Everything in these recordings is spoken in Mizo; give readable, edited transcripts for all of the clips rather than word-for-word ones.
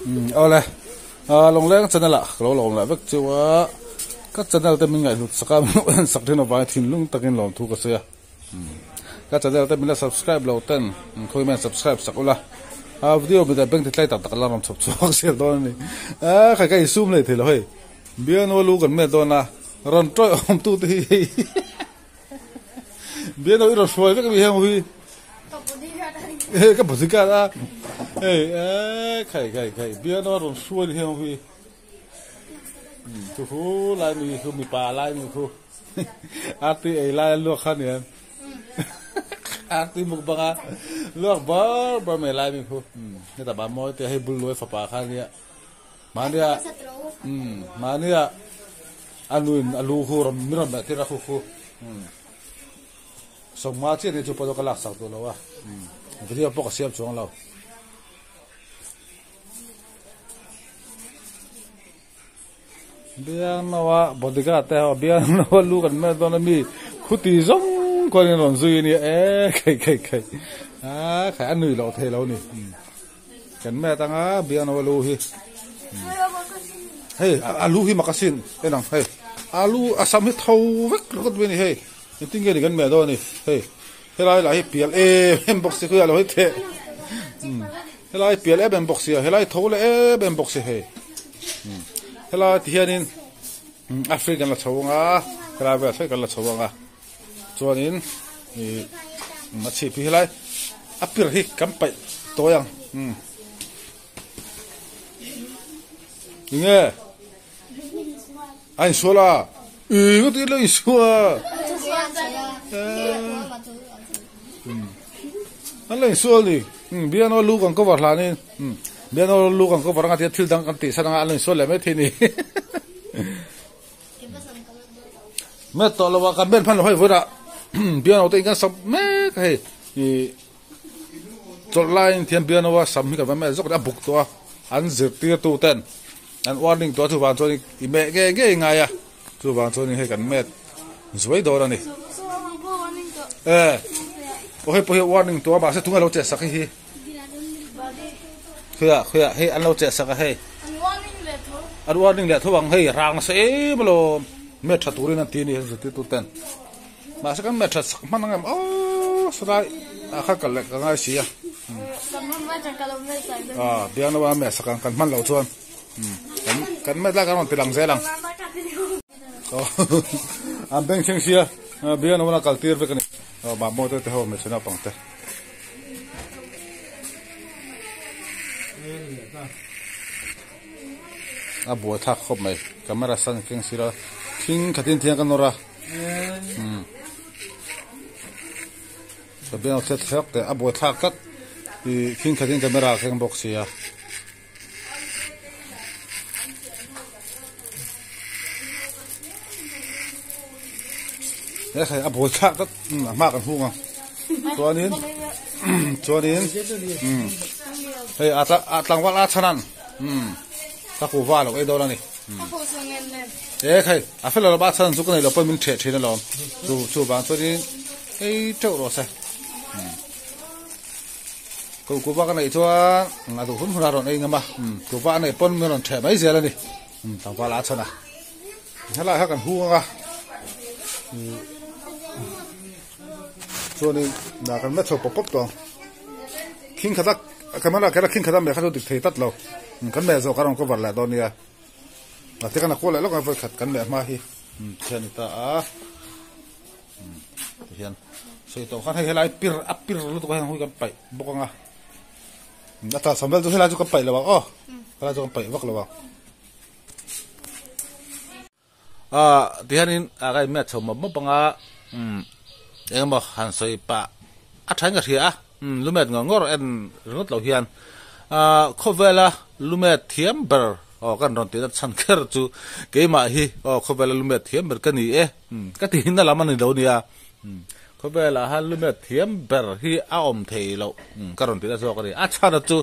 Awle Lawngleng channel ah ka lo lawm leh vek cheu a, ka channel te min ngaihhlut sak a, min lo en sak thin avangin thinlung takin lawmthu ka sawi a. Ka channel te min la subscribe lo ten khawi hian subscribe sak ula, video mi dang beng ti tlai tak tak la rawn chhawp chhuak zel dawn a ni. Khai ka insum leh thei lo hei, bialnu a lu kan met dawn a, rawn tawih awm tu te hi hei. Bialnu i rawn hruai vek a mi heng hi. Ka bodyguard a ni. Ka bodyguard a, hei khai khai khai bialnu a rawn hruai ni heng hi. Chu hu lai mi khu mipa lai mi khu arti ei lai a luak kha nia arti mukbang a luak bar bar mai lai mi khu heta ba mawi te hei bul luai fapa kha nia mahnia mahnia a nuin a lu khu rawn mi rawn meh tir a khu khu sawmnga chiah ni chu pawh chu ka laksak duh lo a video pawh ka siam chuang lo. Biangnoa bodyguard te ho Biangnoa lu kan hmel dawn a mi khuti zawng khuan in rawn zui a nia e khai khai khai a khai a nui loh thei lo a ni kan hmel atanga Biangnoa lu hi hei a lu hi makasin en ang hei a lu a sam hi tho vek ringawt mai a ni hei engtin nge ni kan hmel dawn a ni hei helai lah hi pial em em bawk si khawiah lo hi theh. Helai pial em em bawk sia, helai tho leh em em bawk sia hei. Helai ti hianin African la chho anga, helai vel thleng kan la chho anga. Chuanin ih a chhip hi helai a pir hi kan paih tawi ang. Enge? A insual a? Ih ka tih lo insual. An la insual ni. Biano lu kan cover hlanin biano lu kan cover anga tia thil dang kan tih san anga an la insual leh mai thei ni. Met tawh lo a kan ben phan lo hei vawilah biano te in kan sam mek a hei ih chawlh laiin thiam biano a sam hi kan va met zawk a buk tawh a an zirtir tu ten an warning tawh a chuvang chuan i meh ngei ngei ngai a chuvang chuan hei kan met zuai dawn a ni e aw hei pawh hi warning tawh a mahse tunge lo cheh sak hi hi khawiah khawiah hei an lo cheh sak a hei an warning leh tho ang hei rang nasa em alawm met tha turin an ti a ni zirtir tu ten. Mahse kan hmeh that sak hman ang em aw sarai ah kha kal leh ka ngai si a ah biang lo a hmeh sak ang kan hman loh chuan kan kan hmet lai kan rawn ti lang zel ang an beng thleng sia biang lo a kal tir vek a ni aw mahmawh te te ho hmeichhe naupang te. A buai thlak khawp mai camera san keng sira thing khatin thiang ka nawr a. Sabian aw thlet thlek teh a buai thlak tlat ih khing khatin camera a keng bawk sia. He khai a buai thlak tlat a hma kan hung ang chuanin chuanin hei a tlangval a chhan an ka kuhva a lo ei dawn a ni. E khai a fel lo ba chhan chu ka nei lo pawh min theh thin alawm chu chu vang chuanin ei teuh rawh se ko ku ba ka nei chuan a duh hun hun a rawn ei ngam a ku ba a nei pawn min rawn theh mai zel a ni tlangval a chhan a helai kha kan hung anga chuanin kan la chho pawp pawp tawh ang khing khat a camera kher a khing khat a meh kha chu dik thei tlat lo kan meh zawh kan rawn cover leh dawn nia. A te kan a kual leh lawk a vawi khat kan leh hma hi thian ni ta a tihian sawi tawh khan hei helai pir a pir lutuk a heng hui kan paih bawk anga a tah sam vel chu helai chu kan paih lo ang aw helai chu kan paih vak lo ang a tihianin a ka inmet chho mawp mawp anga engemaw han sawi pah a thain ka hria a. Lumet ngawr ngawr en ringawt lo hian khawvela lumet thiam ber aw kan rawn tihna chhan kher chu keimah hi aw khawvela lumet thiam ber ka ni e ka tihna lam a ni lo nia khawvelah han lumet thiam ber hi a awm thei loh ka rawn tihna zawk a ni a chhan chu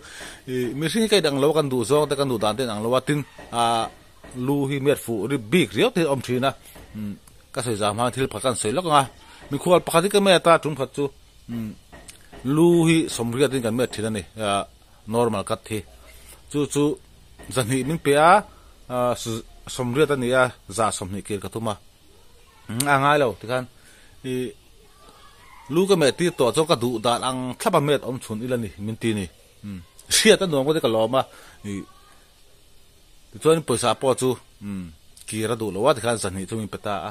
mihring hi ka inang lo a kan duh zawng te kan duh dan te inang lo a tin lu hi miat fuh ri bik riau te hi a awm thin a ka sawi zam hma thil pakhat kan sawi lawk ang a mikhual pakhat hi ka met a tum khat chu. Lu hi sawmriat in kan met thin a ni, normal cut hi. Chu chu zahnih min pe a sawmriat a ni a za sawmhnih kir ka tum a a ngai lo tikhan ih lu ka meh tir tawh chuan ka duh dan ang thlap a met awm chhun ila ni min ti ni hriat a nuam ka ti ka lawm a ih tichuan pawisa pawh chu kir a duh lo a tikhan zahnih chu min pe ta a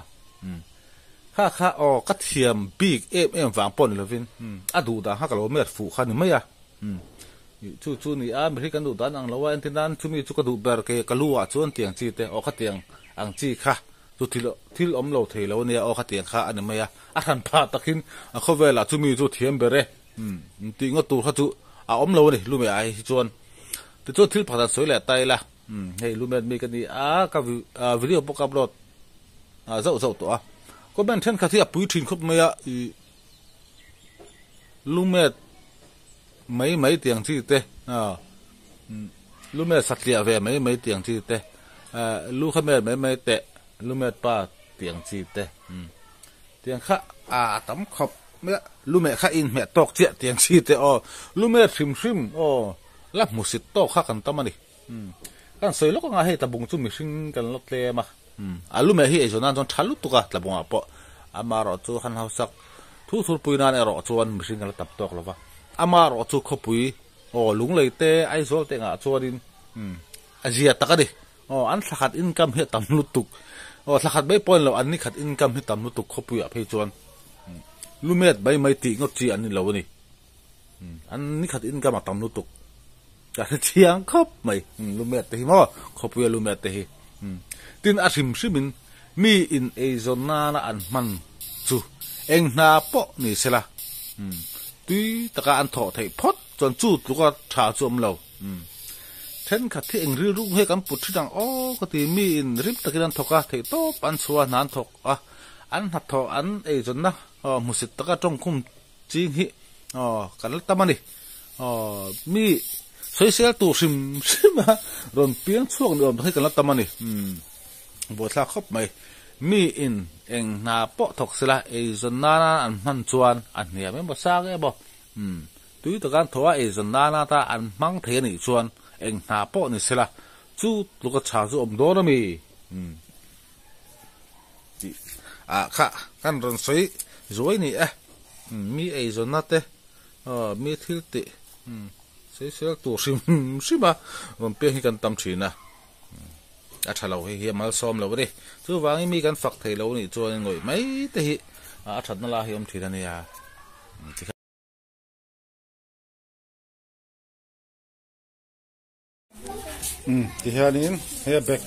kha kha aw ka thiam bik em em vang pawh ni lovin a duh dan kha ka lo met fuh kha ni mai a. Chu chu ni a, mihring kan duh dan ang lo a, entir nan chumi chu ka duh ber ke ka lu ah chuan tiang chi te aw khatiang ang chi kha chu thil thil awm lo thei lo a nia aw khatiang kha a ni mai a, a hran phah takin a khawvel ah chumi chu thiam ber e tih ngawt tur kha chu a awm lo a ni lume ah hi chuan tichuan thil pakhat an sawi leh ta ila hei lumet mi ka ni a ka video pawh ka upload zauh zauh tawh a comment thenkhat hi a pui thin khawp mai a ih lumet. Mai mai tiang chi te lu met satliah ve mai mai tiang chi te lu kha met mai mai teh lu met pa tiang chi te tiang kha a tam khawp mai a lu meh kha inhmeh tawk chiah tiang chi te aw lu met hrim hrim aw la hmusit tawk kha kan tam a ni kan sawi lawk anga hei tlabung chu mihring kan la tlem a a lu meh hi eizawn nan chuan tha lutuk a tlabungah pawh amaherawhchu han hausak Thu thurpui nan erawh chuan mihring a la tap tawk lo va, ama erawh chu khawpui aw lunglei te Aizawl te engah chuanin a zia tak a ni. Aw an thla khat income hi a tam lutuk, aw thla khat mai pawh a ni lo, an ni khat income hi tam lutuk khawpuiah phei chuan lumet mai mai tih ngawt chi an ni lo a ni. An ni khat income a tam lutuk ka hre chiang khawp mai lumet te hi maw khawpuia lumet te hi. Tin a hrim hrimin Mi in eizawn nana an hman chu eng hna pawh ni sela, tui taka an thawh theih phawt chuan chu tluka tha chu awm lo. Thenkhat hi eng rilru nge kan put thin ang aw ka ti, mi in rim takin an thawk a, theihtawp an chhuah a, hna an thawk a, an hnathawh an eizawnna hmusit taka tawngkhum ching hi kan la tam a ni. Mi sawisel tur hrim hrim a rawn piang chhuak ni awm tak hi kan la tam a ni. Buaithlak khawp mai. Mi in eng hna pawh thawk sela eizawn nana an hman chuan a hniam emaw sang emaw umm tui taka an thaw a eizawn nana ta an hmang thei anih chuan eng hna pawh ni sela chu tluka chha chu awm dawn ami umm tih ah kha kan rawn sawi zuai ni e umm mi eizawnna te aw mi thil tih umm sawisel tur hrim hrim a rawn pek hi kan tam thin a. A tha lo hei hi a malsawm lo a ni. Chuvangin mi kan fak thei lo nih chuan ngawih mai te hi a thatna lai hi a awm thin a nia. Umm tihianin hei a bag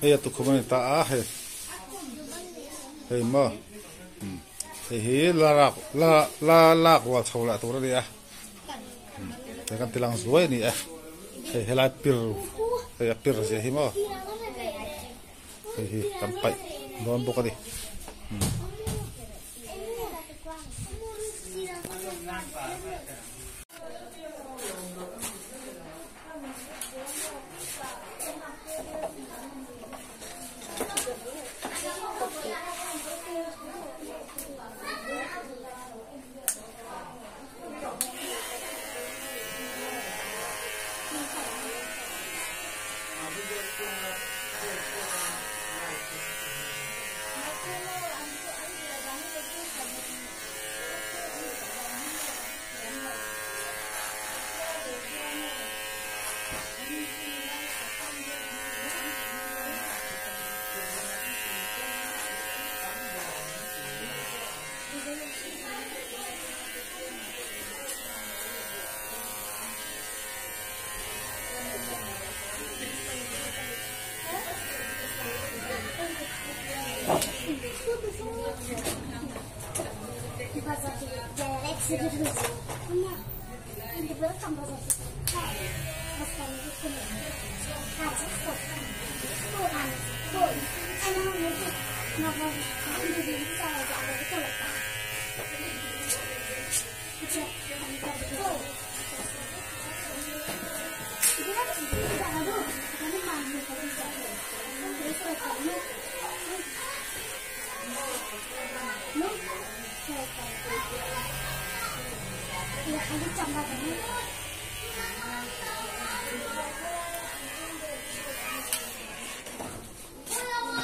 hei a tukhum a ni ta a hei hei maw hei hi la lak la la lak rual chho lah tur a ni a. Hei kan tilang zuai a ni e hei helai pir hei a pir zia hi maw hei hi kan paih dawn bawk a ni.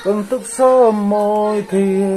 Kan taksa a mawi thei e.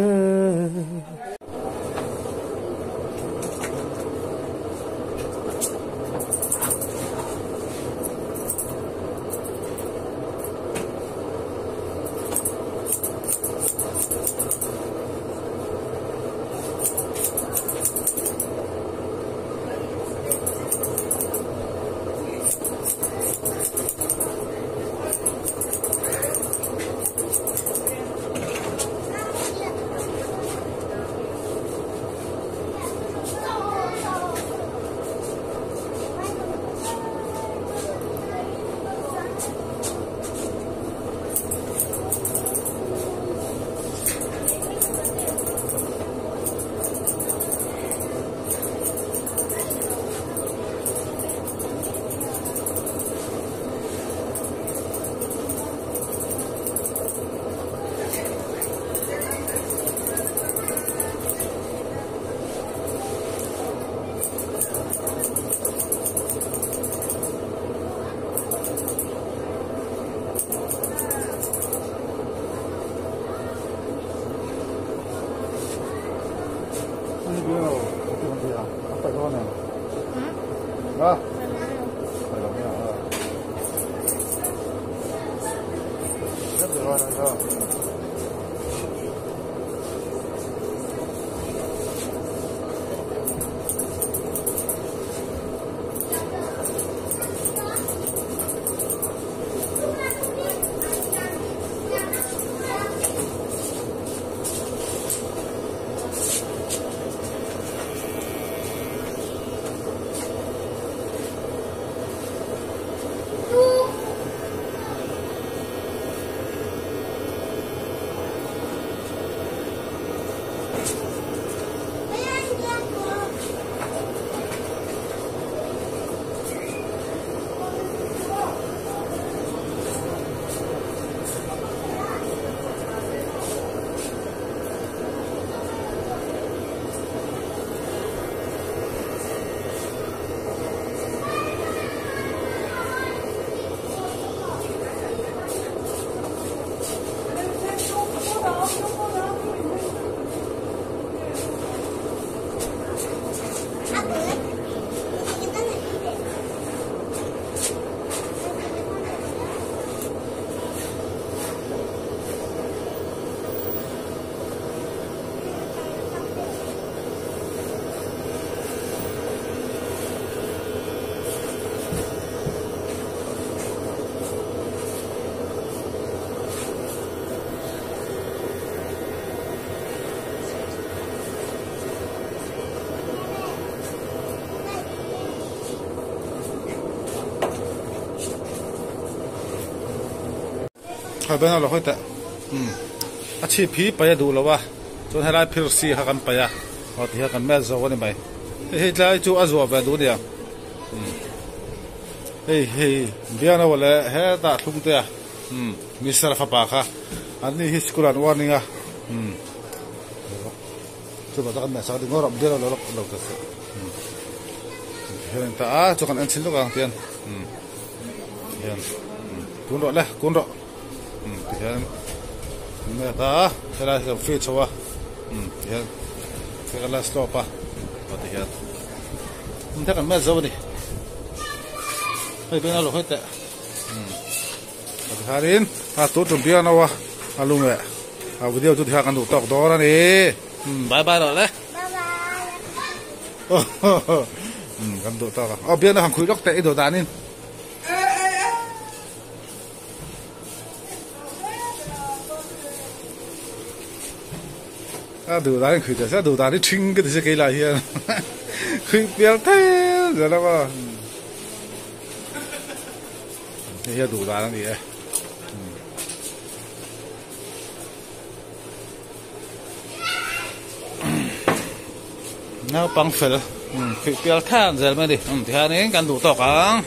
Khai beng a lo hawi teh umm a chhip hi paih a duh lo a chuan helai phir si kha kan paih a aw ti hian kan met zo a ni mai hei hei tlai chu a zuah ve duh a nia umm hei hei biang lo leh hetah thlung te a umm mister fapa kha an ni hi school ah an warning a umm chuvang chuan kan meh sak ding ngawr a biang lo lo ta se umm ti hian a ni ta a chu kan en chhin lawk ang tihian umm. Tihian kun rawh le kun rawh tihian met a helai hi kan free chho a tihian kan la stop a aw tihian hei kan met zo a ni hei beng a lo hawi teh tikhanin a tun tum biak no a a lung leh a video chu tikhan kan duh tawk dawn a ni bye bye rawh le kan duh tawk a aw biakna han khuih lawk teh i duh danin. A duh dan in khuih ta se a duh dan hi ṭhing ka ti se kei lah hian khuih pial thel zel a maw hei hi a duh dan a ni e. Naupang fel khuih pial thel zel mai a ni tihianin kan duh tawk ang.